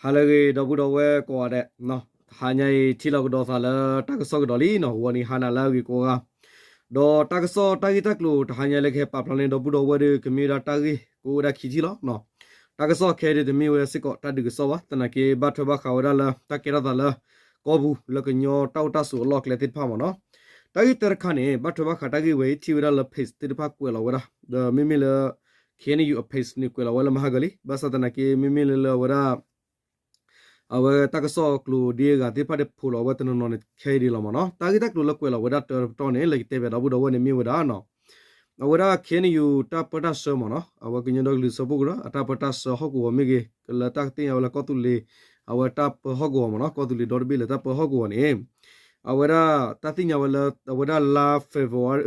ဟါလၢအဂ့ၤ ဒီပုၢ်ဒီဝဲၢ်ကိးဂၤဒဲး, တဟါညါအံၤ ထံၣ်လိာ်ကဒီးသးလၢတၢ်ကစီၣ်ကဒီးလံနီၤ, ဂီၤန့ၣ်ဟါနၤလၢအဂ့ၤကိးဂၤ, ဒီးတၢ်ကစီၣ်တၢ်ဂ့ၢ်တၢ်ကျိၤ တဟါညါလၢကဟဲပာ်ဖျါန့ၢ်ဒီပုၢ်ဒီဝဲၢ်ဒီး ကမ့ၢ်ဝဲဒၣ်တၢ်ဂ့ၢ်ကအိၣ်ဝဲဒၣ်ခံထံၣ်လီၤ. တၢ်ကစီၣ်ခဲအံၤဒုး တမ့ၢ်ဝဲစ့ၢ်ကီးတၢ်ဒုးကစီၣ်ဘၣ်, သနာ်က့ဘၣ်ထွဲဘၣ်ဃးဝဲဒၣ်လၢ တၢ်ကဲထီၣ်သးလၢ ကီၢ်ပူၤ လၢကညီတၢ်အိၣ်တၢ်ဆိးအလီၢ်အကျဲသ့ၣ်တဖၣ်မ့ၢ်နီၤ. တၢ်ဂ့ၢ်တၢတခါန့ၣ် ဘၣ်ထွဲဘၣ်ဃးတၢ်ဂ့ၢ်ဝဲအံၤ ထံၣ်ဝဲဒၣ်လၢ page သ့ၣ်တဖၣ်ကွဲးလီၤဝဲဒၣ်, ဒီးမ့မ့ၢ်လၢ KNU အ page န့ၣ် ကွဲးလီၤဝဲလၢမဟါကလံ, ဘၣ်ဆၣ်သနာ်က့ မ့မ့ၢ်လၢလၢအဝဲဒၣ် အဝဲတၢ်ကစီၣ်ကျိၤဒ်အဂၤသ့ၣ်တဖၣ်ဒီး ဖိးလီၤဝဲတနီၤနီၤန့ၣ် ခဲအံၤဒ်လီၤမ့ၢ်နီၤ. တၢ်ဂ့ၢ်တၢ်ကျိၤလၢကွဲးလီၤဝဲဒၣ်တၢတပတီၢ်န့ၣ် လၢကတဲဘၣ်ဒီပုၢ်ဒီဝဲၢ်န့ၣ်မ့ၢ်ဝဲဒၣ်နီၤ, အဝဲဒၣ် KNU တၢ်ပၢတၢ်ဆှၢမ့ၢ်နီၤ, အဝဲကညီဒီကလုာ်စၢဖှိၣ်ကရၢ အတၢ်ပၢတၢ်ဆှၢဟီၣ်ကဝီၤမ့ၢ်ဂ့ၤ, လၢတၢ်ကသ့ၣ်ညါဝဲလၢကီၢ်သူလ့ၤ အဝဲတၢ်ပၢဟီၣ်ကဝီၤမ့ၢ်နီၤ, ကီၢ်သူလ့ၤဒီတဘ့ၣ်လၢတၢ်ပၢဟီၣ်ကဝီၤန့ၣ် အဝဲဒၣ်တၢ်သ့ၣ်ညါဝဲလၢ အဝဲဒၣ်လါ February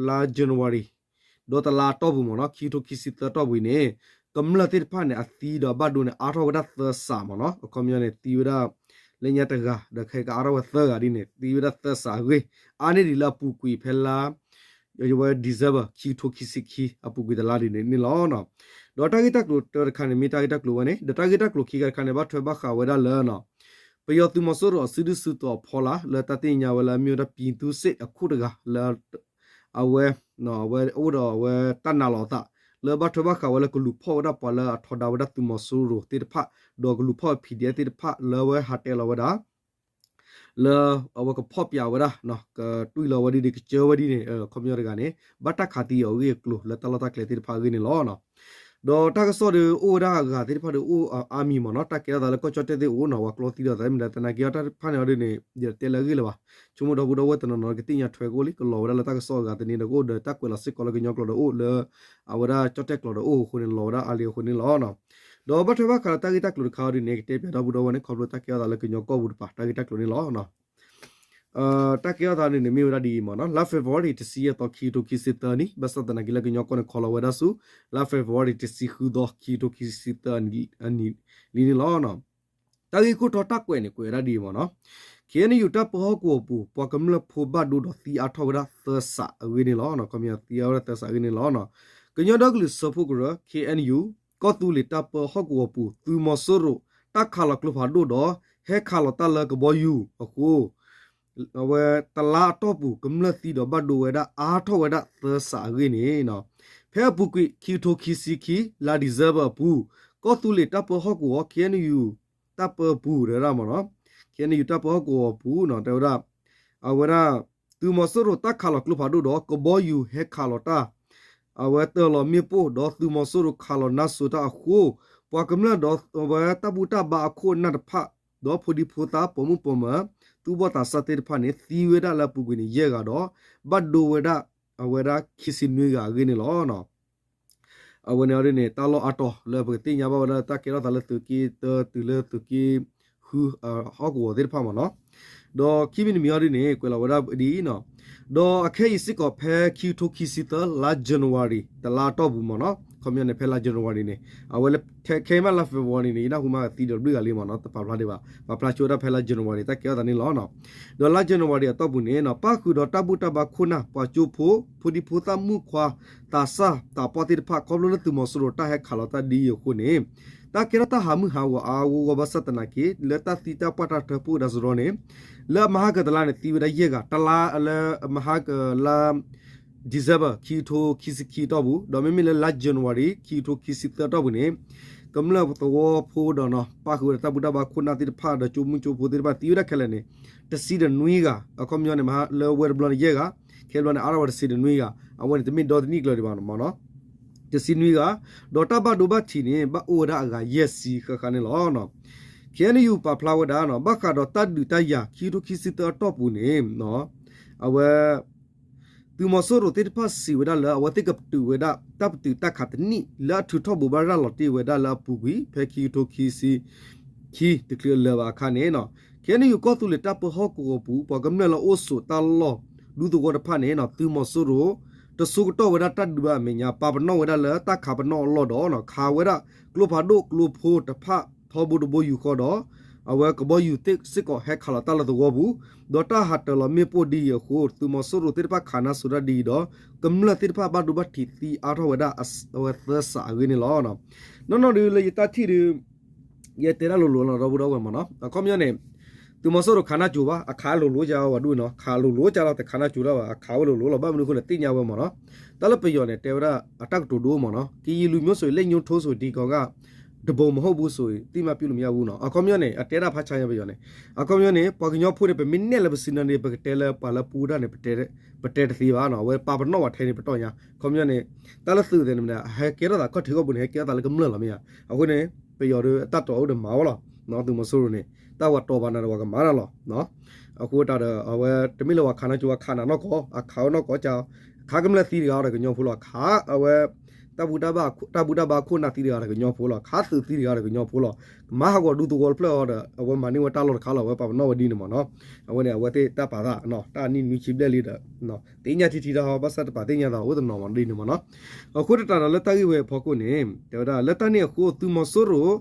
လါ January ဒီးတလါအတီၢ်ပူၤမ့ၢ်နီၤ, ခံကထိခံဆံသၢအတီၢ်ပူၤအံၤန့ၣ် ကမျၢၢ်သ့ၣ်တဖၣ်န့ၣ် အသံဒီးအဘၣ်ဒိန့ၣ် အါထီၣ်ဝဲဒၣ်သၢစးမ့ၢ်နီၤ, အခီပညီန့ၣ် သံဝဲဒၣ် လၢညါတဂၤ ဒီးခဲကအါထီၣ်ဝဲသၢဂၤဒ်န့ၣ် သံဝဲဒၣ်သၢစးအဂ့ၢ်, အါန့ၢ်ဒံးလၢအပူၤကွံာ်ဖဲလါ အဝဲ December ခံကထိခံဆံခံ အပူၤကွံာ်တလါဒ်န့ၣ်န့ၣ်လီၤ. ဒီးတၢ်ဂ့ၢ်တၢ်ကျိၤတၢတခါန့ၣ် မ့ၢ်တၢ်ဂ့ၢ်တၢ်ကျိၤဝဲန့ၣ်, ဒီးတၢ်ဂ့ၢ်တၢ်ကျိၤခံခါတခါန့ၣ် ဘၣ်ထွဲဘၣ်ဃးဝဲဒၣ်လၢ ပယီၤသုးမီၤစိရိၤအစုဒုၣ်စုတီၤအဖီလာ် လၢတၢ်သ့ၣ်ညါဝဲလၢအမ့ၢ်ဝဲဒၣ် ပြည်သူ့စစ် အခိၣ်တဂၤလၢ အဝဲ အဝဲအိၣ်ဒီးအဝဲတၢ်နာ်လီၤအသး လၢဘၣ်ထွဲဘၣ်ဃးဝဲလၢကလူၤဖီၣ်ဝဲဒၣ်ပှၤလၢအထီဒါဝဲဒၣ်သုးမီၤစိရိၤသ့ၣ်တဖၣ်, ဒီးကလူၤဖီၣ်ဝဲ PDF သ့ၣ်တဖၣ်လၢအဝဲဟးတဲလီၤဝဲဒၣ် လၢအဝဲကဖီၣ်ပၠးဝဲဒၣ် ကတွံၢ်လီၤဝဲဒ်န့ၣ် ကစၢၢ်ဝဲဒ်န့ၣ် အခီပညီတဂၤန့ၣ် ဘၣ်တၢ်ခးသံအီၤအဂ့ၢ်အကျိၤလၢတၢ်လီၢ်တၢ်ကျဲသ့ၣ်တဖၣ်အဂ့ၢ်န့ၣ်လီၤ. ဒီးတၢ်ကစီၣ်ဒီးအိၣ်ဝဲဒၣ်အဂၤသ့ၣ်တဖၣ်ဒီးအိၣ်အါမံၤမ့ၢ်နီၤ, တၢ်ကဲထီၣ်သးလၢကီၢ်ကၠီၣ်တဲၣ်သ့ၣ်အိၣ်နီၤ, ပှၤကျီသံဒီးသးမ့ၢ်ဒီး သနာ်က့အီၤတၢ်တဖၣ်န့ၣ်အီၤဒ်န့ၣ် ယတဲလၢအဂ့ၢ်လၢၤဘၣ်, ဆိကမိၣ်ဒီပုၢ်ဒီဝဲၢ်တနီၤနီၤကသ့ၣ်ညါထွဲကအိၣ်လံ, ကလီၤဝဲဒၣ်လၢတၢ်ကစီၣ်အဂၤသန့ဒီးကအိၣ်ဒီး တၢ်ကွဲးလီၤစ့ၢ်ကီးလၢကညီကျိာ်ဒီးအိၣ်လၢ အဝဲဒၣ်ကၠီၣ်တဲၣ်ကျိာ်ဒီးအိၣ်အဃိန့ၣ် လီၤဝဲဒၣ်အါလံအဃိန့ၣ်လီၤ. ဒီးဘၣ်ထွဲဘၣ်ဃးဒီးတၢ်ဂ့ၢ်တၢ်ကျိၤတခါအီၤဒ်န့ၣ် ကတဲပၠးဒီပုၢ်ဒီဝဲၢ်န့ၣ် ခီဖျိတၢ်ကဲထီၣ်သးလၢကညီကီၢ်ပူၤတပၤ တၢ်ဂ့ၢ်တၢ်ကျိၤန့ၣ်လီၤ. တၢ်ကဲထီၣ်သးန့ၣ်န့ၣ်မ့ၢ်ဝဲဒၣ်ဒ်အံၤမ့ၢ်နီၤ, လါ February တဆံယဲၢ်သီ ခံကထိခံဆံသၢနံၣ်, ဘၣ်ဆၣ်သနာ်က့လၢကညီကီၢ်န့ၣ် ခီလီၤဝဲဒၣ်ဆူ လါ February တဆံဃုသီ ခံကထိခံဆံသၢအနံၣ်လံန့ၣ်လီၤ. တၢ်ဂ့ၢ်ခိၣ်တီတၢ်ကွဲးန့ၣ် ကွဲးဝဲဒၣ်ဒ်အံၤမ့ၢ်နီၤ, KNU တၢ်ပၢဟီၣ်ကဝီၤပူၤ ပှၤကမျၢၢ်ဖိဘၣ်ဒိဒီးသံအါထီၣ်ဝဲဒၣ်သၢစးအဂ့ၢ်န့ၣ်လီၤ. ခီပညီသံအါဝဲဒၣ်သၢစးအဂ့ၢ်န့ၣ်လီၤ. ကညီဒီကလုာ်စၢဖှိၣ်ကရၢ KNU ကီၢ်သူလ့ၤတၢ်ပၢဟီၣ်ကဝီၤပူၤ သုးမီၤစိရိၤ တၢ်ခးလီၤကျိဖးဒိၣ်ဒီး ဟဲခးလီၤတၢ်လၢကဘီယူၤအဃိ အဝဲတလါအတီၢ်ပူၤ ကမျၢၢ်သံဒီးဘၣ်ဒိဝဲဒၣ်အါထီၣ်ဝဲဒၣ်သၢစးအဂ့ၢ်န့ၣ်, ဖဲအပူၤကွံာ် ခံကထိခံဆံခံ လါ December အပူၤ ကီၢ်သူလ့ၤတၢ်ပၢဟီၣ်ကဝီၤ KNU တၢ်ပၢပူၤတဲဝဲဒၣ်မ့ၢ်နီၤ, KNU တၢ်ပၢဟီၣ်ကဝီၤပူၤနီၤ တဲဝဲဒၣ် အဝဲဒၣ် သုးမီၤစိရိၤတၢ်ခးလီၤကျိဖးဒိၣ်ဒီး ကဘီယူၤဟဲခးလီၤတၢ် အဝဲတၢၢ်လီၤမ့ၣ်ပိၢ်ဒီးသုးမီၤစိရိၤခးလီၤနါစိၤတၢ်အဃိ ပှၤကမျၢၢ်ဒီးအဝဲတၢ်ဘူၣ်တၢ်ဘါအခိၣ်အနၢ်တဖၣ် ဒီးဖိဒံဖိသၣ်ပိာ်မုၣ်ပိာ်မၢၤ သူၣ်ဘီၣ်သးစၢ်သ့ၣ်တဖၣ်န့ၣ် သံဝဲဒၣ်လၢအပူၤကွံာ်န့ၣ် ယဲၢ်ဂၤဒီး ဘၣ်ဒိဝဲဒၣ် အဝဲဒၣ်ခံဆံနွံဂၤအဂ့ၢ်န့ၣ်လီၤ. အဝဲန့ၣ်အီၤဒ်န့ၣ် တၢ်လီၢ်အါတီၤလၢပကသ့ၣ်ညါဘၣ်ဝဲဒၣ်တၢ်ကဲထီၣ်သးလၢသုးက့တၢတုၤလၢသုးက့ဃု ဟီၣ်ကဝီၤသ့ၣ်တဖၣ်မ့ၢ်နီၤ, ဒီးခံမံၤတမံၤအီၤဒ်န့ၣ် ကွဲးလီၤဝဲဒၣ်ဒ်အံၤနီၤ, ဒီးအခဲအံၤစ့ၢ်ကီးဖဲခံကထိခံဆံသၢ လါ January တလါအတီၢ်ပူၤမ့ၢ်နီၤ, ခီပညီန့ၣ် ဖဲလါ January န့ၣ် အဝဲလၢ ခဲအံၤမးလါ February န့ၣ် ယနၢ်ဟူမးကသံဒီးဘျုးဂၤလံမ့ၢ်နီၤ, တပာ်ဖျါဒံးဘၣ်, ပာ်ဖျါဆိဝဲဒၣ်ဖဲလါ January တၢ်ကဲထီၣ်သးန့ၣ်လီၤ. ဒီးလါ January အတီၢ်ပူၤန့ၣ် ပၣ်ဃုာ်ဒီးတၢ်ဘူၣ်တၢ်ဘါခိၣ်နၢ် ပှၤကၠိဖိ ဖိဒံဖိသၣ်မုၣ်ခွါ သးစၢ်သးပှၢ်သ့ၣ်တဖၣ် ခီဖျိလၢသုးမီၤစိရိၤတၢ်ဟဲခးလီၤတၢ်ဒ်အံၤအဃိန့ၣ် တၢ်ကဲထီၣ်တၢ်ဟးမုၢ်ဟးဂီၤအါအါဂီၢ်ဂီၢ်ဘၣ်ဆၣ်သနာ်က့ လၢတၢ်သံတၢ်ပှၢ်တၢ်တၢဖိဒၣ်စရီန့ၣ် လၢအမဟါကတလါန့ၣ် သံဝဲဒၣ်ယဲၢ်ဂၤ, တလါလၢအမဟါကလါ December ခံကထိခံဆံခံအတီၢ်ပူၤ, ဒီးမ့မ့ၢ်လၢလါ January ခံကထိခံဆံသၢအတီၢ်ပူၤန့ၣ် ကမျၢၢ်သဝီဖိဒီးနီၤ ပၣ်ဃုာ်ဝဲဒီးတၢ်ဘူၣ်တၢ်ဘါခိၣ်နၢ်သ့ၣ်တဖၣ်ဒီးကၠိမုၣ်ကၠိဖိသ့ၣ်တဖၣ် သံဝဲဒၣ်ခဲလၢာ်န့ၣ် တဆံဒီးနွံဂၤ, အခီပညီန့ၣ် မဟါလၢဝဲတဘျီန့ၣ်ယဲၢ်ဂၤ, ခဲဘျီန့ၣ် အါထီၣ်ဝဲတဆံဒီးနွံဂၤ, အဝဲန့ၣ်တမ့ၢ်ဒီတနံၣ်ကျၢၤဒံးဘၣ်မ့ၢ်နီၤ, တဆံနွံဂၤ, ဒီးတၢ်ဘၣ်ဒိဘၣ်ထံးန့ၣ် ဘၣ်အိၣ်ဝဲဒၣ်အဂၤယဲၢ်ဆံဃၣ်ဃၣ်န့ၣ်လီၤ. ခဲအံၤန့ၣ် ပာ်ဖျါဝဲဒၣ်နီၤ ဘၣ်ဃးဒီးတၢ်ဒုးတၢ်ယၤ ခံကထိခံဆံသၢအတီၢ်ပူၤန့ၣ် အဝဲ သုးမီၤစိရိၤသ့ၣ်တဖၣ်စံးဝဲဒၣ်လၢ အဝဲသ့ၣ်ကပတုာ်ဝဲဒၣ် တၢ်ပတုာ်တၢ်ခးတနံၣ် လၢအထုးထီၣ်ဘိးဘၣ်ရၤလီၤတ့ၢ်ဝဲဒၣ်လၢအပူၤကွံာ် ဖဲခံကထိခံဆံခံ တချုးအလၢာ်ဘၣ်အခါန့ၣ်နီၤ, ခဲအံၤန့ၣ် ကီၢ်သူလ့ၤတၢ်ပၢဟီၣ်ကဝီၤပူၤ ပှၤကမျၢၢ်လၢအအိၣ်ဆိးတၢ်လီၢ်ဒူသဝီတဖၣ်န့ၣ်နီၤ သုးမီၤစိရိၤ တဆိကတီၢ်ဝဲဒၣ်တၢ်ဒုးဘၣ်အမဲာ်ညါ ပာ်ပနီၣ်ဝဲဒၣ်လၢတၢ်ခးပနီၣ်အလီၢ်ဒီး ခးဝဲဒၣ်ကျိဖးဒိၣ်ကျိဖိတဖၣ်ထီဘိတဘိယူၢ်ဃီဒီး အဝဲကဘီယူၤသ့ၣ်စ့ၢ်ကီးဟဲခးလီၤတၢ်လၢသဝီပူၤ, ဒီးတၢ်ဟးတၢၢ်လီၤမ့ၣ်ပိၢ်ဒ်အံၤအဃိ သုးမီၤစိရိၤသ့ၣ်တဖၣ်ခးနါစိၤတၢ်ဒ်အံၤဒီး ကမျၢၢ်သ့ၣ်တဖၣ်ဘၣ်ဒိဘၣ်ထံးသံအါထီၣ်ဝဲဒၣ်အဝဲသၢစးအဂ့ၢ်န့ၣ်လီၤ. နီၢ်နီၢ်ဒုးလၢယတၢ်ထံၣ်ဒုး ယတဲဒၣ်လိၤလိၤလီၤ ဒီပုၢ်ဒီဝဲၢ်မ့ၢ်နီၤ, အခီပညီန့ၣ် သုးမီၤစိရိၤခးနၢ်ကၠိဘၣ်, အခးလိၤလိၤကဝဲဒူၣ်နီၤ, ခးလိၤလိၤကလီၤ တခးနၢ်ကၠိတၢ်ဘၣ်, အခးဝဲလိၤလိၤလီၤ, ဘၣ်မနုၤအဃိန့ၣ် သ့ၣ်ညါဝဲမ့ၢ်နီၤ, တၢ်လၢပယီၤန့ၣ် တဲဝဲဒၣ်အတၢ်ကတိၤဒိၣ်မ့ၢ်နီၤ, ကရင်လူမျိုးဆိုရင် လက်ညှိုးထိုးဆိုရင် ဒီကောင်က တပုံမဟုတ်ဘူးဆိုရင် သိမှတ်ပြုလို့မရဘူးနီၤ, အခီပညီန့ၣ် အတဲဒၣ်ဖးဆါညါပယီၤန့ၣ်, အခီပညီန့ၣ် ပှၤကညီဖိန့ၣ် ပမ့ၢ်နဲၣ်လၢပစုနၤန့ၣ် ပကတဲလၢပှၤလၢပူတၢ်န့ၣ် ပတဲတသ့ဘၣ်နီၤ, အဝဲပာ်ပနီၣ်ဝဲထဲန့ၣ်ပတီၢ်ညါ, အခီပညီန့ၣ် တၢ်လၢသုးသ့ၣ်န့ၣ် ဟဲကဲထီၣ်သးခီၣ်ထံးခီၣ်ဘိန့ၣ် ဟဲကဲထီၣ်သးလၢကမျၢၢ်လီၤမ့ၢ်ဧါ, အဃိန့ၣ် ပယီၤဒီးအတၢ်တီအူဒီးမၤဝဲလီၤ, သုးမီၤစိရိၤန့ၣ် တၢ်ဝဲတီပာ်နၤဒီးပှၤကမၤနၤလီၤ, အဃိတၢ်ဒီး အဝဲတမ့ၢ်လၢပှၤခးနၢ်ကၠိ ပှၤခးနၤနီၢ်ကီၢ်, အခးဝဲနီၢ်ကီၢ်ကၢ်, ခးကမျၢၢ်သံတဂၤဒီးကညီဖိလီၤ, ခးအဝဲ တၢ်ဘူၣ်တၢ်ဘါခိၣ်နၢ်သံတဂၤဒီးကညီဖိလီၤ, ခးသုးသံတဂၤဒီးကညီဖိလီၤ, မၤဟးဂီၤဒူသဝီတဖျၢၣ်အီၤဒီး အဝဲမၤန့ၢ်ဝဲတၢ်လီၢ်တခါလီၤ, အဝဲပာ်ပနီၣ်ဝဲဒ်န့ၣ်မ့ၢ်နီၤ, အဝဲန့ၣ်အဝဲသ့ၣ်တၢ်ပာ်သး တၢ်နံၣ်နွံဆံဘျဲၣ်လံဒီး သ့ၣ်ညါထံထံတၢ်ဟီ ဘၣ်ဆၣ်တပာ်သ့ၣ်ညါသးအိၣ်တနီၤမ့ၢ်ဒ်န့ၣ်မ့ၢ်နီၤ, အဃိတၢ်ဒီးလၢတၢ်ဂ့ၢ်ဝဲအဖီခိၣ်န့ၣ် တဲဝဲဒၣ်လၢတၢ်န့ၣ်အဃိ သုးမီၤစိရိၤ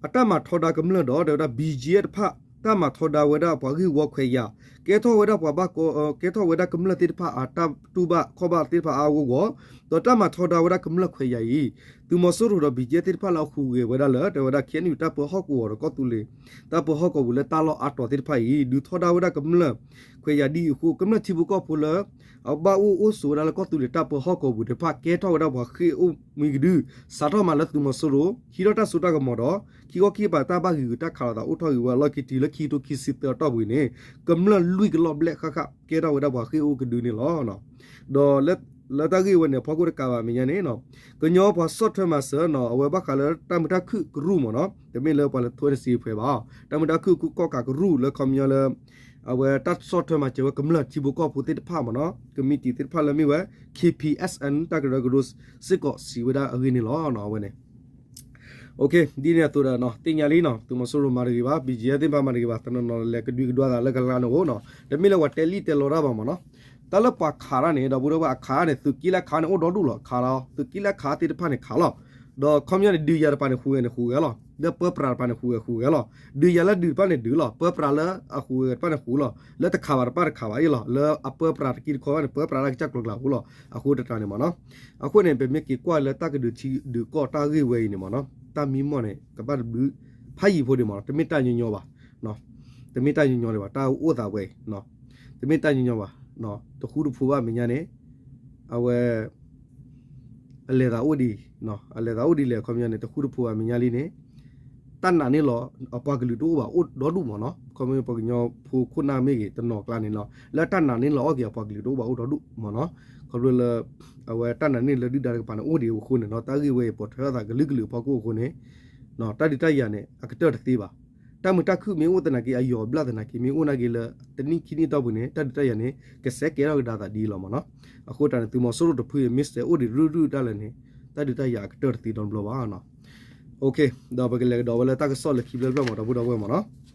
အတၢ်မၤထီဒါကမျၢၢ်ဒီး တဲဝဲဒၣ် ဘီကၠံအ့ တဖၣ် တၢ်မၤထီဒါဝဲဒၣ်ပှၤဂ့ၢ်ဝီခွဲးယာ်, ကဲထီၣ်ဝဲဒၣ်ပှၤဘၣ်ကီ, ကဲထီၣ်ဝဲဒၣ်ကမျၢၢ်သ့ၣ်တဖၣ်အတၢ်တူၢ်ဘၣ်ခီၣ်ဘၣ်သ့ၣ်တဖၣ်အါအါဂီၢ်ဂီၢ်, ဒီးတၢ်မၤထီဒါဝဲဒၣ်ကမျၢၢ်ခွဲးယာ်အံၤ, သုးမီၤစိရိၤဒီး ဘီကၠံအ့ သ့ၣ်တဖၣ်လၢအဟူးဂဲၤဝဲဒၣ်လၢ တဲဝဲဒၣ် ခ့ၣ်အဲၣ်ယူၣ် တၢ်ပၢဟီၣ်ကဝီၤဒီးကီၢ်သူလ့ၤ တၢ်ပၢဟီၣ်ကဝီၤပူၤလၢတၢ်လီၢ်အါတီၤသ့ၣ်တဖၣ်အံၤ ဒုးထီဒါဝဲဒၣ်ကမျၢၢ်ခွဲးယာ်ဒ်အံၤအဃိ ကမျၢၢ်ထံဖိကီၢ်ဖိလၢ အဘၣ်အိၣ်အိၣ်ဆိးဝဲဒၣ်လၢကီၢ်သူလ့ၤတၢ်ပၢဟီၣ်ကဝီၤပူၤသ့ၣ်တဖၣ် ကဲထီၣ်ဝဲဒၣ်ပှၤဃ့ၢ်အိၣ်မံကဒု, စးထီၣ်မၤလၢသုးမီၤစိရိၤ ဟံးထီၣ်တၢ်စိတၢ်ကမီၤဒီး ခံခီခံကပၤတၢ်ဘၣ်ဂံာ်ဂုာ်တၢ်ခးလိာ်သးအိၣ်ထီၣ်ဂ့ၤဝဲအလီၢ်ခံတုၤလၢခံကထိခံဆံသၢအတီၢ်ပူၤအံၤန့ၣ် ကမျၢၢ်လွံၢ်ကလီၢ်ဘျဲၣ်ဃၣ်ဃၣ် ကဲထီၣ်ဝဲဒၣ်ပှၤဃ့ၢ်အိၣ်ကဒုန့ၣ်လီၤ. ဒီးလၢတၢ်ဂ့ၢ်ဝဲန့ၣ် အဖီခိၣ်တကးဘၣ်မဲာ်ညါန့ၣ် ကညီပှၤဆီၣ်ထွဲမၤစၢၤနီၤ အဝဲဘၣ်ဃးလၢတၢ်မုာ်တၢ်ခုၣ်ကရူၢ်မ့ၢ်နီၤ တမ့ၢ်လၢပှၤလၢထွဲတစံးဖှဲးဘၣ် တၢ်မုာ်တၢ်ခုၣ်ကီၣ်ကးကရူၢ်လၢခီပညီလၢ အဝဲတၢ်ဆီၣ်ထွဲမၤစၢၤဝဲကမျၢၢ်ထံဖိကီၢ်ဖိသ့ၣ်တဖၣ်မ့ၢ်နီၤ ကမံးတံာ်သ့ၣ်တဖၣ်လၢမ့ၢ်ဝဲ ခ့ၣ်ပံၤအ့ၣ်စ့ၣ်အၣ် တၢ်ကရၢကရိစ့ၢ်ကီးစံးဝဲဒၣ်အဂ့ၢ်န့ၣ်လီၤ. အဝဲန့ၣ် ဒ်န့ၣ်အသိးဒီး သ့ၣ်ညါလံနီၤ သုးမီၤစိရိၤမၤတဂ့ၤဘၣ် ဘီကၠံအ့ သ့ၣ်တဖၣ်မၤတဂ့ၤဘၣ် တနီၤနီၤလဲၤကဒွံကဒွါသးလၢကလါန့ၣ်အိၣ်နီၤ တမ့ၢ်လၢပှၤတဲလံၣ်တဲလီတၢ်ဘၣ်မ့ၢ်နီၤ တၢ်လၢပှၤခးတၢ်န့ၣ် ဒီပုၢ်ဒီဝဲၢ်အခးန့ၣ် သုးက့လၢအခးန့ၣ်အိၣ်ဒီဒူၣ်လီၤ ခးလီၤ သုးက့လၢအခးသ့ၣ်တဖၣ်န့ၣ်ခးလီၤ ဒီးခီပညီန့ၣ် ဒုးယၤတပၤန့ၣ်ဟူးဂဲၤန့ၣ်ဟူးဂဲၤလီၤ လၢပၢပြးတပၤန့ၣ်ဟူးဂဲၤဟူးဂဲၤလီၤ ဒုးယၤလၢဒုးတဖၣ်န့ၣ်ဒုးလီၤ ပၢပြးလၢအဟူးဂဲၤတဖၣ်န့ၣ်ဟူးလီၤ လၢတခးဘၣ်တပၢ်တခးဘၣ်အ့ၣ်လီၤ လၢအပၢပြးတက့တခီဘၣ်န့ၣ် ပၢပြးလၢကစၢ်ကျိၤကျါဟူးလီၤ အဃိတတးန့ၣ်မ့ၢ်နီၤ အဃိန့ၣ် ပမ့ၢ်က့ၤကွၢ်လၢတၢ်ကဒုးထံဒုးကီၢ်တၢ်ဂ့ၢ်ဝဲအံၤန့ၣ်မ့ၢ်နီၤ တၢ်မံမီၢ်န့ၣ် ကဘၣ်တဘျုး ဖးယံၤဖိဒံးမ့ၢ်နီၤ တမ့ၢ်တၢ်ညီညီဘၣ် တမ့ၢ်တၢ်ညီညီဒံးဘၣ် တၢ်အိၣ်သးဝဲအံၤ တမ့ၢ်တၢ်ညီညီဘၣ် တဃူတဖိးဘၣ်မဲာ်ညါန့ၣ် အဝဲ အလဲၤသးအိၣ်ဒံး အလဲၤသးအိၣ်ဒ်လဲၣ် အခီပညီန့ၣ် တဃူတဖိးဘၣ်မဲာ်ညါလံန့ၣ် တၢ်နာ်န့ၢ်လီၤ အပှၤကလုာ်တအိၣ်ဘၣ်အိၣ်ဒီဒူၣ်မ့ၢ်နီၤ ခီပညီပှၤကညီဖိခိၣ်နၢ်မ့ၢ်ဂ့ၤ တနီၤကျါန့ၣ်လီၤ လၢတၢ်နာ်န့ၢ်လီၤအီၣ်က့ၤအပှၤကလုာ်တအိၣ်ဘၣ်အိၣ်ဒီဒူၣ်မ့ၢ်နီၤ ခီဖျိလၢ အဝဲတၢ်နာ်န့ၢ်လၢဒုၣ်ဒါတကပၤန့ၣ် အိၣ်ဒံးအဃိန့ၣ်နီၤ တၢ်ဂ့ၢ်ဝဲအံၤပိာ်ထွဲထီၣ်သးကလုာ်ကလုာ်အဖီခိၣ်အဃိန့ၣ် တၢ်ဒုးတၢ်ယၤန့ၣ် အကတၢၢ်တသ့ဘၣ် တၢ်မုာ်တၢ်ခုၣ်မ့ၢ်အိၣ်သနာ်က့ အယီၤအဘျၣ်သနာ်က့ မ့ၢ်အိၣ်နာ်က့လၢ တနံၣ်ခံနံၣ်အတီၢ်ပူၤန့ၣ် တၢ်ဒုးတၢ်ယၤန့ၣ် ကစဲးကဲထီၣ်ကဒါသးဒ်အံၤလီၤမ့ၢ်နီၤ အဃိတၢ်န့ၣ် သုးမီၤစိရိၤတဖုအံၤ မ့ၢ်စဲးအိၣ်ဒံးရုၢ်ရုၢ်ဒၣ်လဲာ်န့ၣ် တၢ်ဒုးတၢ်ယၤအကတၢၢ်တသ့ဒီတဘျီဘၣ် ဒီးပကလဲၤကဒီးဝဲလၢတၢ်ကစီၣ်လၢခံဖျၢၣ်တဖျၢၣ်မ့ၢ်ဒီပုၢ်ဒီဝဲၢ်မ့ၢ်နီၤ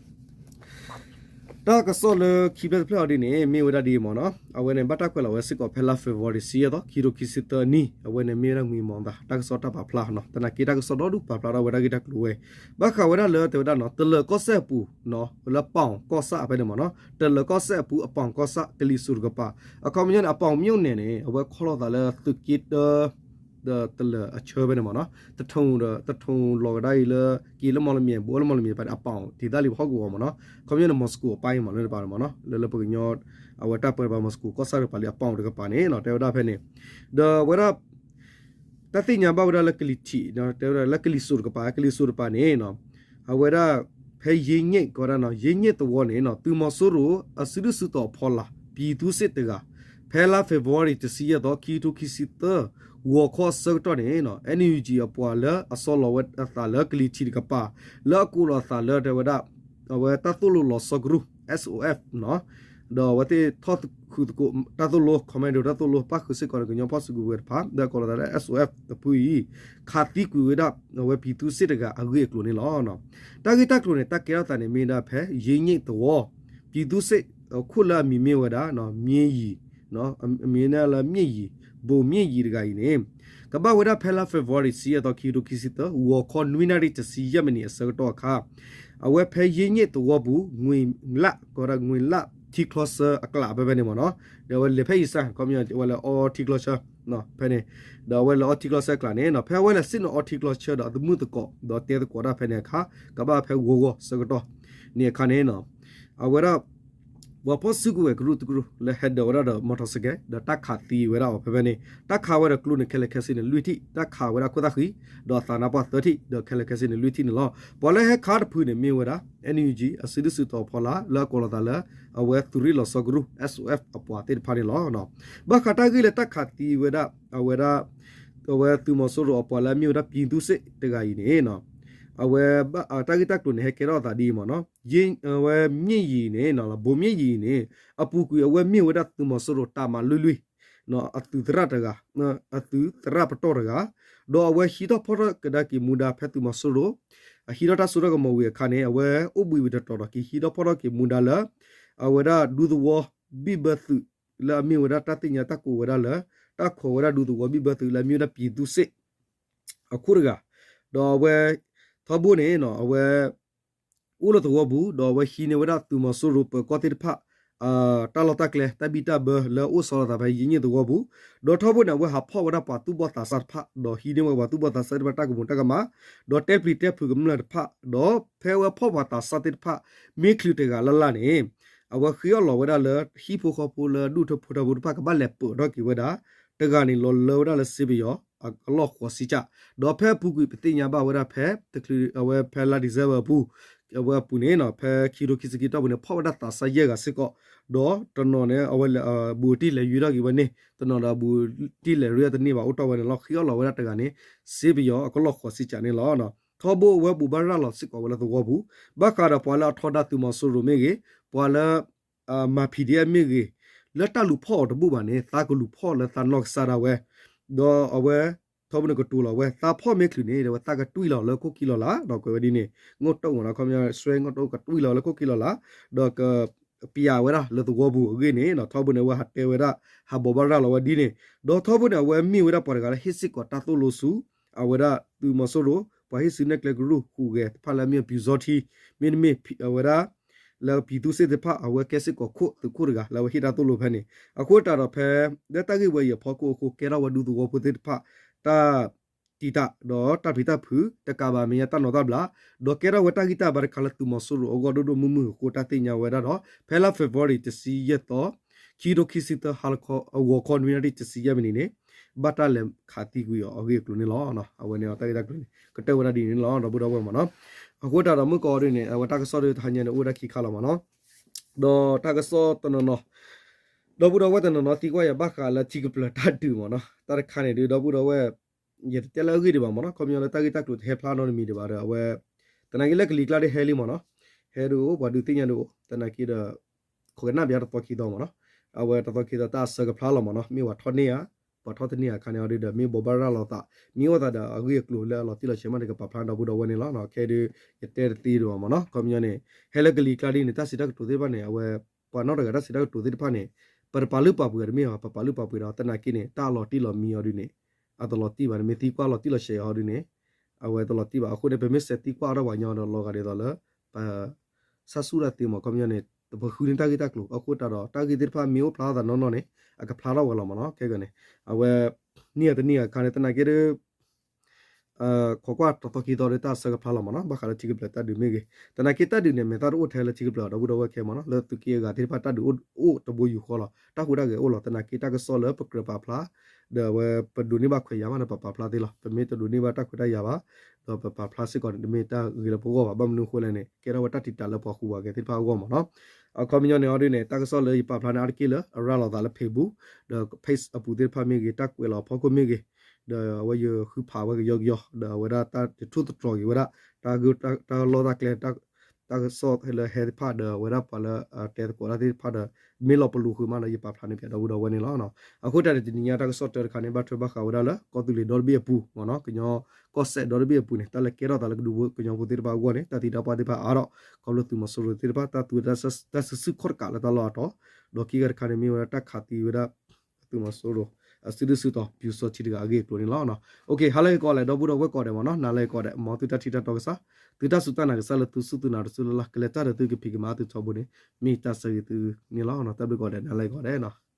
တၢ်ကစီၣ်လၢခံဖျၢၣ်တဖျၢၣ်အီၤဒ်န့ၣ် မ့ၢ်ဝဲဒၣ်ဒ်အံၤမ့ၢ်နီၤ အဝဲန့ၣ် ဘၣ်တၢ်ကွဲးလီၤဝဲစ့ၢ်ကီးဖဲလါ February တဆံယဲၢ်သီ ခံကထိခံဆံသၢနံၣ် အဝဲန့ၣ်မ့ၢ်ဝဲဒၣ်မံမီၢ်သး တၢ်ကစီၣ်တၢ်ပာ်ဖျါနီၤ သနာ်က့တၢ်ကစီၣ်ဒီဒူၣ်ပာ်ဖျါထီၣ်ဝဲဒၣ်ဂ့ၢ်တၢ်ကျိၤဝဲ ဘၣ်ဃးဝဲဒၣ်လၢတဲဝဲဒၣ်နီၤ တလၢၤကီၢ်စဲၣ်အပူၤ လၢပီၣ်ကီၢ်ဆၣ်ဖဲန့ၣ်မ့ၢ်နီၤ တလၢၤကီၢ်စဲၣ်အပူၤ အပီၣ်ကီၢ်ဆၣ် ကလံၤစိးတကပၤ အခီပညီန့ၣ် အပီၣ်မြို့နယ်န့ၣ် အဝဲခီလိာ်သးလၢသုးက့တၢ ဒီးတလၢၤအဆၢဖဲန့ၣ်မ့ၢ်နီၤ တထိၣ်ဒီး တထိၣ်လီၤကဒါအံၤလၢ က့ၤလၢမီၢ်လမၠဲၣ် ဘူးလၢမီၢ်လမၠဲၣ်တပၤန့ၣ် အပီၣ်ဒ်သိးလံပဟီၣ်ကဝီၤမ့ၢ်နီၤ ခီပညီန့ၣ် Moscow အပၢ်အံၤမ့ၢ်လၢတပၤန့ၣ်မ့ၢ်နီၤ လၢလၢပကညီ အဝဲတၢ်ပၢတပၤ Moscow ကီၢ်ဆၣ်တကပၤလံ အပီၣ်တကပၤန့ၣ်နီၤ တဲဝဲဒၣ်ဖဲန့ၣ် ဒီးအဝဲဒၣ် တၢ်သ့ၣ်ညါဘၣ်ဝဲဒၣ်လၢကလံၤထံး တဲဝဲဒၣ်လၢကလံၤစိးတကပၤ ကလံၤစိးတကပၤန့ၣ် အဝဲဒၣ် ဖဲယ့ညိတ် ကဝဲဒၣ်နီၤ ယ့ညိတ်သဝီန့ၣ်နီၤ သုးမီၤစိရိၤအစုဒုၣ်စုတီၤအဖီလာ် ပြည်သူ့စစ်တဂၤ ဖဲလါ February တဆံယဲၢ်သီ ခံကထိခံဆံသၢ ဂီၤခီအဆၢကတီၢ်န့ၣ်နီၤ NUG အပှၤလၢအဆီလီၤဝဲအသးလၢကလံၤထံးတကပၤ လၢအကိးလီၤအသးလၢတဲဝဲဒၣ် အဝဲတၢ်သိၣ်လိလီၤဆီကရူၢ် S O F နီၤ ဒီးအဝဲသ့ၣ်ထီၣ်ဃုာ်သကိးတၢ်သိၣ်လိ commando တၢ်သိၣ်လိ ပၣ်ဃုာ်စ့ၢ်ကီးဒီးကညီဖီၣ်စုကဝဲၤတဖၣ် လၢအကိးလီၤသးလၢ S O F တဖုအံၤ ခးသံကွံာ်ဝဲဒၣ် အဝဲပြည်သူ့စစ်တဂၤအဂ့ၢ်အကျိၤန့ၣ်လီၤ. တၢ်ဂ့ၢ်တၢ်ကျိၤန့ၣ် တၢ်ကဲထီၣ်သးန့ၣ်မ့ၢ်ဒၣ်ဖဲ ယ့ညိတ်သဝီ ပြည်သူ့စစ် ခိၣ်လၢအမံၤမ့ၢ်ဝဲဒၣ် မ့ယံၤ အမံၤန့ၣ်လၢမ့ယံၤ ဘိၣ်မ့ယံၤတဂၤအံၤန့ၣ် ကဘၣ်ဝဲဒၣ်ဖဲလါ February တဆံယဲၢ်သီ ခံကထိခံဆံသၢ ဂီၤခီနွံနၣ်ရံၣ်တဆံယဲၢ်မံးနံးအဆၢကတီၢ်အခါ အဝဲဖဲယ့ညိတ်သဝီပူၤ ငွေလး ကဝဲဒၣ် ငွေလး ထံချီဆၢအကျးဖဲဖဲန့ၣ်မ့ၢ်နီၤ ဒီးအဝဲလဲၤဖဲအံၤစၢ် ခီပညီ အဝဲလဲၤအီထံချီဆၢ ဖဲန့ၣ် ဒီးအဝဲလဲၤအီထံကျီဆၢအကျါန့ၣ် ဖဲအဝဲလဲၤစံၣ်နီၤအီထံကျီဆၢဒီးအသမုာ်သကိး ဒီးတဲသကိးတၢ်ဖဲန့ၣ်အခါ ကဘၣ်ဖဲဂီၤဂီၤဆၢကတီၢ်န့ၣ်အခါန့ၣ် အဝဲဒၣ် ပှၤဖီၣ်စုကဝဲၤကရူၢ်တကရူၢ် လၢဟဲဒၢးဝဲဒၣ်ဒီး motorcycle ဒီးတၢ်ခးသံဝဲဒၣ်အီၤဖဲဖဲန့ၣ် တၢ်ခးဝဲဒီးကျိန့ၣ်ခဲလၢာ်ခဲဆ့န့ၣ် လွံၢ်ထံၣ်, တၢ်ခးဝဲဒၣ်ခိၣ်သၣ်ဃံ ဒီးအသးနါပှၢ်သၢထံၣ် ဒီးခဲလၢာ်ခဲဆ့န့ၣ် လွံၢ်ထံၣ်န့ၣ်လီၤ. ပှၤလၢဟဲခးတဖုန့ၣ်မ့ၢ်ဝဲဒၣ် NUG အစုဒုၣ်စုတီၤဖီလာ် လၢအကိးလီၤသးလၢ အဝဲသုးရ့ၣ်လီၤဆီကရူၢ် S O F အပှၤသ့ၣ်တဖၣ်န့ၣ်လီၤ. ဘၣ်ဃးတၢ်ဂ့ၢ်လၢတၢ်ခးသံဝဲဒၣ် အဝဲဒၣ် အဝဲသုးမီၤစိရိၤအပှၤလၢအမ့ၢ်ဝဲဒၣ် ပြည်သူ့စစ် တဂၤအံၤန့ၣ် အဝဲ တၢ်ဂ့ၢ်တၢ်ကျိၤန့ၣ် ဟဲကဲထီၣ်အသးဒ်အံၤမ့ၢ်နီၤ, အဝဲမျက်ရည်န့ၣ် ဗိုလ်မျက်ရည်န့ၣ် အပူၤကွံာ်အဝဲမ့ၢ်ဝဲဒၣ်သုးမီၤစိရိၤ တပ်မ လွံၢ်လွံၢ် အသုးသရၣ်တဂၤ အသုးသရၣ်ပတီၢ်တဂၤ ဒီးအဝဲဟံးထီၣ်ဖီၣ်ထီၣ်ကဒါက့ၤမူဒါဖဲသုးမီၤစိရိၤ အဟံးထီၣ်တၢ်စိတၢ်ကမီၤဝံၤအခါန့ၣ် အဝဲအိၣ်ဘှံးဝံၤတတီၤဒီးက့ၤဟံးထီၣ်ဖီၣ်ထီၣ်က့ၤမူဒါလၢ အဝဲဒၣ်ဒူသဝီဘံၣ်ဘၢသုး လၢအမ့ၢ်ဝဲဒၣ်တၢ်သ့ၣ်ညါတၢ်ကိးဝဲဒၣ်လၢ တၢ်ခိးဝဲဒၣ်ဒူသဝီဘံၣ်ဘၢသုးလၢအမ့ၢ်ဝဲဒၣ် ပြည်သူ့စစ် အခိၣ်တဂၤ ဒီးအဝဲ ထီဘိန့ၣ် အဝဲ အိၣ်လၢသဝီပူၤ ဒီးအဝဲဟံးန့ၢ်ဝဲဒၣ်သုးမီၤစိရိၤပၢၤကီၢ်သ့ၣ်တဖၣ် တၢ်လီၢ်တၢ်ကျဲ တၢ်ဘံၣ်တၢ်ဘၢလၢအအိၣ်ဆီလီၤသးဖဲယ့ၣ်န့ၣ်သဝီပူၤ, ဒီးထီဘိန့ၣ် အဝဲဟးဖီၣ်ဝဲဒၣ်ပှၤသူၣ်ဘီၣ်သးစၢ်တဖၣ် ဒီးဟံးန့ၢ်ဝဲပှၤသူၣ်ဘီၣ်သးစၢ်သ့ၣ်တဖၣ်တၢ်ကမူၤတၢ်ကမၣ် ဒီးတဲပျံၤတဲဖုးကမျၢၢ်တဖၣ် ဒီးဖဲအဝဲဖီၣ်ပှၤသးစၢ်သ့ၣ်တဖၣ် မ့ၢ်ချုးတဂၤလၢ်လၢ်န့ၣ် အဝဲဃ့အီၣ်လီၤဝဲဒၣ်လၢဟံၣ်ဖိဃီဖိလၢဒူၣ်ထၢဖိထၢဖိတဖၣ် ကဘၣ်လဲၤပၢၢ်ထီၣ်က့ၤဝဲဒၣ် တဂၤန့ၣ်လီၤလၢဝဲဒၣ်လၢစ့ပယီၤ အလီၢ်ဃိးဆံကး, ဒီးဖဲအပူၤကွံာ်ပသ့ၣ်ညါဘၣ်ဝဲဒၣ်ဖဲ တချုးအဝဲဖဲလါ December အပူၤ အဝဲအပူၤန့ၣ် ဖဲခံကထိခံဆံခံတီၢ်ပူၤန့ၣ် ဖီၣ်ဝဲဒၣ်သးစၢ်ယဲၢ်ဂၤစ့ၢ်ကီး, ဒီးတနီၤန့ၣ် အဝဲအဘူးအတံၢ်လဲၤယုၢ်ထီၣ်က့ၤဝဲန့ၣ် တနီၤဒီးအဘူးတံၢ်လဲၤရ့တန့ၢ်ဘၣ် အိၣ်တ့ၢ်ဝဲန့ၣ်လီၤ. ဃ့အီၣ်လီၤဝဲဒၣ်တဂၤန့ၣ် စ့ပယီၤအကလီၢ်ဃိးဆံကးန့ၣ်လီၤ. ထီဘိအဝဲဘိးဘၣ်ရၤလီၤစ့ၢ်ကီးဝဲလၢသဝီပူၤ ဘၣ်ဃးဒီးပှၤလၢအထီဒါသုးမီၤစိရိၤမ့ၢ်ဂ့ၤ, ပှၤလၢ မၤ PDF မ့ၢ်ဂ့ၤ, လၢတၢ်လူၤဖီၣ်အီၤတဘူၣ်ဘၣ်န့ၣ် သးကလူၤဖီၣ်လၢသးနီၢ်ကစၢ်ဒၣ်ဝဲ, ဒီးအဝဲ ထီဘိန့ၣ်ကတိၤလီၤဝဲ သးဖီၣ်မ့ၢ်ချုးန့ၣ် ဒီးဝဲသးကတွံၢ်လီၤလၢခိၣ်ခံလီၤလး ဒီးကွဲးဝဲဒ်န့ၣ် ငိၣ်တိၣ်မ့ၢ်နီၤ ခီပညီ ဆွဲငိၣ်တိၣ်ကတွံၢ်လီၤလၢခိၣ်ခံလီၤလး ဒီးက ပျးဝဲဒၣ်လၢသဝီပူၤအဂ့ၢ်န့ၣ် ထီဘိန့ၣ် အဝဲဟးတဲဝဲဒၣ် ဟးဘိးဘၣ်ရၤလီၤဝဲဒ်န့ၣ် ဒီးထီဘိန့ၣ် အဝဲမ့ၢ်ဝဲဒၣ်ပှၤတဂၤလၢဟ့ၣ်စ့ၢ်ကီးတၢ်သိၣ်လိဆူ အဝဲဒၣ်သုးမီၤစိရိၤ ပှၤဟ့ၣ်စုနဲၣ်ကျဲကရူၢ်ဟူးဂဲၤတဖၣ်လၢအမ့ၢ်ပျူၤစီထံ မ့တမ့ၢ်အဝဲဒၣ် လၢပျံၤသူၣ်စ့ၣ်တဖၣ် အဝဲကဲစ့ၢ်ကီးခိၣ်သုးခိၣ်တဂၤ လၢအဝဲဟ့ၣ်တၢ်သိၣ်လိဖဲန့ၣ် အဃိသတးဒီးဖဲ လၢတၢ်ဂ့ၢ်ဝဲအံၤအဖီခိၣ်အဃိ ကဲထီၣ်ဝဲဒူသဝီဖိသ့ၣ်တဖၣ် တၢ် တံာ်တာ် ဒီးတၢ်ပျံၤတၢ်ဖုး တကးဘၣ်မဲာ်ညါတၢ်နိးတၢ်ဘျး ဒီးကဲထီၣ်ဝဲတၢ်ဂံၢ်တၢ်ဘါတခါလၢသုးမီၤစိရိၤအဂီၢ်ဒိၣ်ဒိၣ်မုၢ်မုၢ်အဃိ တၢ်သ့ၣ်ညါဝဲဒၣ်ဒီး ဖဲလါ February တဆံယဲၢ်သီ ခံကထိခံဆံသၢ ဟါလီၤခီ အဂီၤခီနွံနၣ်ရံၣ်တဆံယဲၢ်မံးနံးန့ၣ် ဘၣ်တၢ်လဲၤခးသံကွံာ်အီၤအဂ့ၢ်အကျိၤန့ၣ်လီၤ. အဝဲန့ၣ်တၢ်ဂ့ၢ်တၢ်ကျိၤန့ၣ် ကတၢၢ်ဝဲဒၣ်ဒ်န့ၣ်လီၤ ဒီပုၢ်ဒီဝဲၢ်မ့ၢ်နီၤ. အဃိသတးဒီးမုၢ်ကီၢ်အီၤဒ်န့ၣ် အဝဲတၢ်ကစီၣ်ဒ်တဟါညါန့ၣ် အိၣ်ဝဲဒၣ်ခံခါလီၤမ့ၢ်နီၤ. ဒီးတၢ်ကစီၣ်တနီၤနီၤ ဒီပုၢ်ဒီဝဲၢ်တနီၤနီၤသံကွၢ်ယၤဘၣ်ဃးလၢထံကပျၢၤတၢ်ဒုးမ့ၢ်နီၤ. တၢ်တခါန့ၣ်ဒုး ဒီပုၢ်ဒီဝဲၢ် ယတတဲလၢအဂ့ၢ်ဒံးဘၣ်မ့ၢ်နီၤ. ခီပညီလၢတၢ်ဂ့ၢ်တၢ်ကျိၤတဟဲဖျါနီတမံၤဒံးဘၣ်ဒီး အဝဲ သနာ်က့လၢကလံၤကျါဒုးဟဲလံမ့ၢ်နီၤ. ဟဲဒုးအိၣ်ပှၤဒုးသ့ၣ်ညါဒုးအိၣ် သနာ်က့ဒီး ခိးကနၣ်ပယါတသီခံသီမ့ၢ်နီၤ. အဝဲတသီခံသီတၢ်အဆၢကဖျါလီၤမ့ၢ်နီၤ. မ့ၢ်ပှၤထီၣ်န့ၢ်ဧါ ပှၤထီၣ်တန့ၢ်ဧါအခါန့ၣ်အီၤဒုးဒီး မ့ၢ်ဘိးဘၣ်ရၤလီၤသး မ့ၢ်အိၣ်သးဒီးအဂ့ၢ်အကျိၤလၢအလီၤတံၢ်လီၤဆဲးမးန့ၣ် ကပာ်ဖျါဒီပုၢ်ဒီဝဲၢ်န့ၣ်လီၤ. ခဲဒုး ယတဲတသ့ဒံးဘၣ်မ့ၢ်နီၤ. ခီပညီန့ၣ် ဟဲလၢကလံၤကျါဒ်န့ၣ် တၢ်စံးတၢ်ကတိၤသ့ၣ်တဖၣ်န့ၣ် အဝဲ ပှၤနီၢ်တဂၤတၢ်စံးတၢ်ကတိၤသ့ၣ်တဖၣ်န့ၣ် ပတပာ်လုၢ်ပာ်ပှ့ၤအီၤတမ့ၢ်ဘၣ် ပပာ်လုၢ်ပာ်ပှ့ၤဒီး သနာ်က့န့ၣ် တၢ်အလီၤတံၢ်လီၤမံအီၤဒုးန့ၣ် အတလီၤတံၢ်ဘၣ်န့ၣ် မ့ၢ်သံကွၢ်လီၤတံၢ်လီၤဆဲးအီၤဒုးန့ၣ် အဝဲတလီၤတံၢ်ဘၣ်. အဃိန့ၣ် ပမ့ၢ်စဲးသံကွၢ်အီၤဒီးပှၤကညီဒီးလီၤဂာ်ဒ်သိးလၢ ပ ဆၣ်စူၣ်တၢ်သ့မ့ၢ် ခီပညီန့ၣ် ပဃုန့ၢ်တၢ်ဂ့ၢ်တၢ်ကျိၤ အဃိသတးဒီး တၢ်ဂ့ၢ်သ့ၣ်တဖၣ်မ့ၢ်အိၣ်ဖျါအသးနီၢ်နီၢ်န့ၣ် အကဖျါထီၣ်ဝဲလီၤမ့ၢ်နီၤ. ခဲကန့ၣ် အဝဲ န့ၢ်အတန့ၢ်အခါန့ၣ် သနာ်က့ဒုး ခိးကွၢ်တသီခံသီဒုး တၢ်ဆၢကဖျါလီၤမ့ၢ်နီၤ ဘၣ်ဃးလၢထံကပျၢၤတၢ်ဒုးမ့ၢ်ဂ့ၤ. သနာ်က့တၢ်ဒုးန့ၣ် မဲာ်သၣ်တအိၣ်ထဲလၢထံကပျၢၤဒီပုၢ်ဒီဝဲၢ်ခဲမ့ၢ်နီၤ လၢသုးက့အဂၤသ့ၣ်တဖၣ်တၢ်ဒုးအိၣ်တဘိယူၢ်ဃီလီၤ. တၢ်ဟူးတၢ်ဂဲၤအိၣ်လီၤ. သနာ်က့တၢ်ကစီၣ်လၢပကြၢးပာ်ဖျါ ဒီးအဝဲပဒိးန့ၢ်ဘၣ်ခွဲးယာ်မးဒီးပပာ်ဖျါသ့လီၤ. ပမ့ၢ်တဒိးန့ၢ်ဘၣ်တၢ်ခွဲးတၢ်ယာ်ဘၣ် ဒီးပပာ်ဖျါစ့ၢ်ကီးန့ၣ် တမ့ၢ်တၢ်ဂ့ၤလၢပဂီၢ်ဘၣ်. ဘၣ်မနုၤအဃိလဲၣ်န့ၣ် ကဲထီၣ်ဝဲတၢ်တံာ်တာ်လၢပှၤဟူးပှၤဂဲၤသ့ၣ်တဖၣ်အဂီၢ်မ့ၢ်နီၤ. အခီပညီန့ၣ်အီၤဒ်န့ၣ် တၢ်ကစီၣ်လၢယပာ်ဖျါန့ၣ် အါတက့ၢ်လၢအရၤလီၤသးလၢ Facebook ဒီး page အပူၤသ့ၣ်တဖၣ်မ့ၢ်ဂ့ၤ တၢ်ကွဲးလီၤအဖီခိၣ်မ့ၢ်ဂ့ၤ ဒီးအဝဲယဃုဖးဝဲကယီကယီ ဒီးအဝဲဒၣ်တၢ်တထူၣ်တတြီၤက့ၤဝဲဒၣ် တၢ်လီၢ်တၢ်ကျဲ တၢ်ကစီၣ်လၢဟဲသ့ၣ်တဖၣ်ဒီး အဝဲဒၣ်ပှၤလၢအတဲသကိးတၢ်သ့ၣ်တဖၣ်ဒီး မ့ၢ်လီၤပလိာ်ဃုာ်မးဒီး ယပာ်ဖျါန့ၢ်ပၠးဒီပုၢ်ဒီဝဲၢ်န့ၣ်လီၤ. အဃိတၢ်န့ၣ် တနံၤညါတၢ်ကစီၣ်တၢတခါန့ၣ် ဘၣ်ထွဲဘၣ်ဃးဝဲဒၣ်လၢ ကီၢ်သူလ့ၤဒီတဘ့ၣ်အပူၤမ့ၢ်နီၤ ကညီကီၢ်စဲၣ်ဒီတဘ့ၣ်အပူၤန့ၣ် တၢ်လဲၤကဲထီၣ်သးလၢကဒူးဖိကညီဖိသ့ၣ်တဖၣ်အဂီၢ်န့ၣ် တၢ်သံတၢ်ပှၢ်သ့ၣ်တဖၣ်အါထီၣ် ခီဖျိသုးမီၤစိရိၤသ့ၣ်တဖၣ် တၢ်သူဝဲ တၢ်စုဆူၣ်ခီၣ်တကးလၢတၢ်လီၢ်အါထီၣ် ဒီးခံဂၤတခါန့ၣ် မ့ၢ်ဝဲဒၣ်တၢ်ခးသံဝဲဒၣ် သုးမီၤစိရိၤ အစုဒုၣ်စုတီၤ ပျူစောထီးတဂၤအဂ့ၢ်အကျိၤန့ၣ်လီၤ. အိၣ်ခ့ ဟါလၢအဂ့ၤကိးဂၤဒဲး ဒီပုၢ်ဒီဝဲၢ်ကိးဂၤဒဲးမ့ၢ်နီၤ နၤလၢအဂ့ၤကိးဂၤဒဲး မ်သုတၢ်ထံၣ်တၢ်တီကစၢ် သုတၢ်စူၢ်တၢ်နာ်ကစၢ်လၢသုစူၢ်သုနာ်တစုလၢ်လၢ် ကလဲၤတၢ်ဒီးသုကဖံးကမၤသုထီဘိန့ၣ် မ့ၢ်တၢ်ဆၢဂ့ၤသုန့ၣ်လီၤ. တၢ်ဘျုးကိးဂၤဒဲး နၤလၢအဂ့ၤကိးဂၤဒဲးနီၤ.